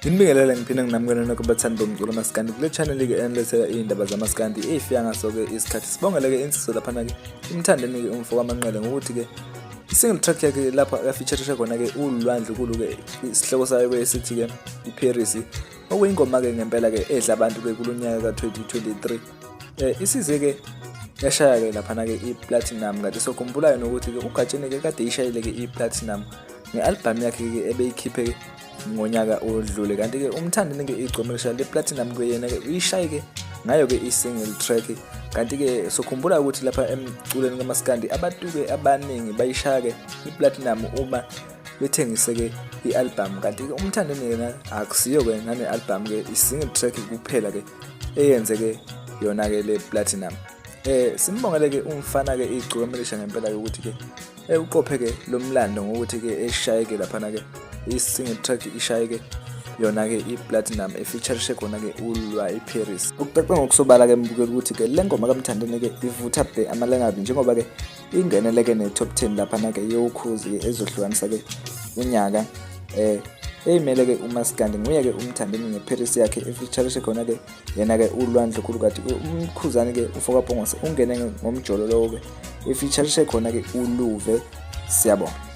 Nginibingelele ngiphinde nginamukele nonke bathandi bomculo maskandi kule channel-ke enilethela iy'ndaba zamaskandi ey'fika ngaso-ke isikhathi. Sibongele-ke insizwa laphana-ke imthandeni-ke umfo kaManqele ngokuthi-ke i-single track yakhe lapha afeaturishe khona-ke ulwandle kulu-ke isihloko sayo-ke esithi-ke iParis okuyingoma-ke ngempela-ke edla abantu-ke kulo nyaka ka-2023. Isize-ke yashaya-ke laphana-ke i-platinum kanti sokhumbulayo nokuthi-ke uGatsheni-ke kade ishayile-ke i-platinum nge-albhamu yakhe-ke ebeyikhiphe ngonyaka odlule kanti-ke umthandeni-ke igcome lishaya le-platinum ke yena-ke uyishaye-ke ngayo-ke i-single track kanti-ke sokhumbula ukuthi lapha emculweni kamaskandi abantu-ke abaningi bayishaya-ke i-platinum uma bethengise-ke i-album kanti-ke umthandeni yena akusiyo-ke nane-album-ke i-single track kuphela-ke eyenze-ke yona-ke le platinum simbongele-ke umfana-ke igcokama elisha ngempela-ke ukuthi-ke Ewuqophe-ke lo mlando ngokuthi-ke eshayeke laphana-ke i-single track ishayeke yona-ke i-platinum efeaturishe khona-ke ulwa iParis. Ukucace ngokusobala-ke mbukeli ukuthi-ke le ngoma kaMthandeni-ke ivutha bhe amalangabi njengoba-ke ingeneleke ne-top 10 laphana-ke yokhozi-ke ezohlukanisa-ke unyaka eyimele-ke uMaskandi nguye-ke uMthandeni ngeParis yakhe efeaturishe khona-ke yena-ke ulwandle khulu kati umkhuzane-ke ufoka Bhongose ungene ngomjolo lowo-ke efeaturishe khona-ke uluve. Siyabonga.